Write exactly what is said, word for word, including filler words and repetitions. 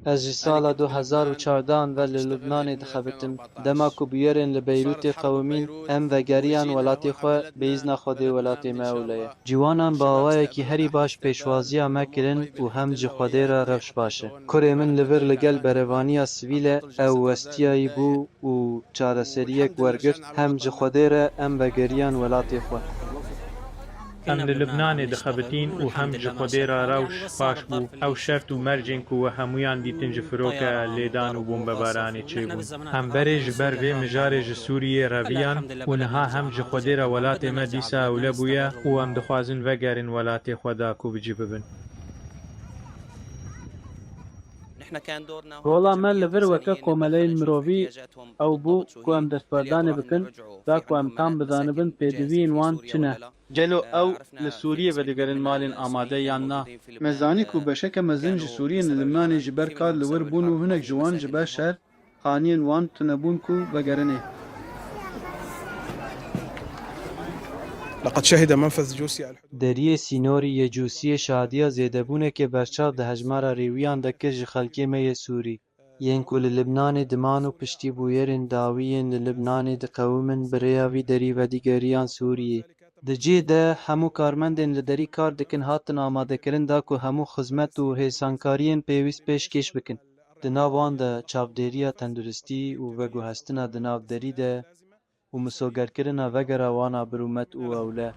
Ez ji sala du hezar û çardeh an ve li Lubnanê dixebitim. Dema ku bûyerên li Beyrûtê qewimîn, em vegeriyan welatê xwe, bi îzna Xwedê welatê me ewle ye. Ciwanan bi awayekî herî baş pêşwaziya me kirin û hem ji Xwedê re rewş baş e. Kurê min li vir li gel berevaniya sivîl e, ew westiyayî bû û çareseriyek wergirt, hem ji Xwedê re em vegeriyan welatê xwe. Em li Libnanê dixebitîn û hem ji Xwedê re rewş baş bû. Ew şert û mercên ku we hemûyan dîtin ji firoke lêdan û bombebaranê çêbûn. Em berê ji ber vê mijarê ji Sûriyê reviyan û niha hem ji Xwedê re welatê me dîsa ewle bûye û em dixwazin vegerin welatê xwe da ku bi cî bibin. Rola me li vir weke komeleyên mirovî ew bû ku em destberdanê bikin, da ku em tam bizanibin pêdiviyên wan çi ne. Gelo ew li Sûriyê vedigerin malên amade yan na? Me zanî ku beşeke mezin ji Sûriyên li Libnanê ji ber kar li wir bûn û hinek ji wan ji ber şer, xaniyên wan tunebûn ku vegerin ê. لقد شهد منفذ جوسيا الحدود. Deriyê sînorî yê Cûsiyê şadiya zêdebûnekê berçav di hejmara rêwiyan de kir ji xelkê me yê Sûrî, yên ku li Libnanê diman û piştî bûyerên dawî yên li Libnanê diqewimin bi rêya vî derî vedigeriyan Sûriyê. Di cih de hemû karmendên li derî kar dikin hatin amadekirin da ku hemû xizmet û hêsankariyên pêwîst pêşkêş bikin. Di nav wan de çavdêriya tenduristî û veguhestina di nav derî de û misogerkirina vegera wana birûmet û ewle.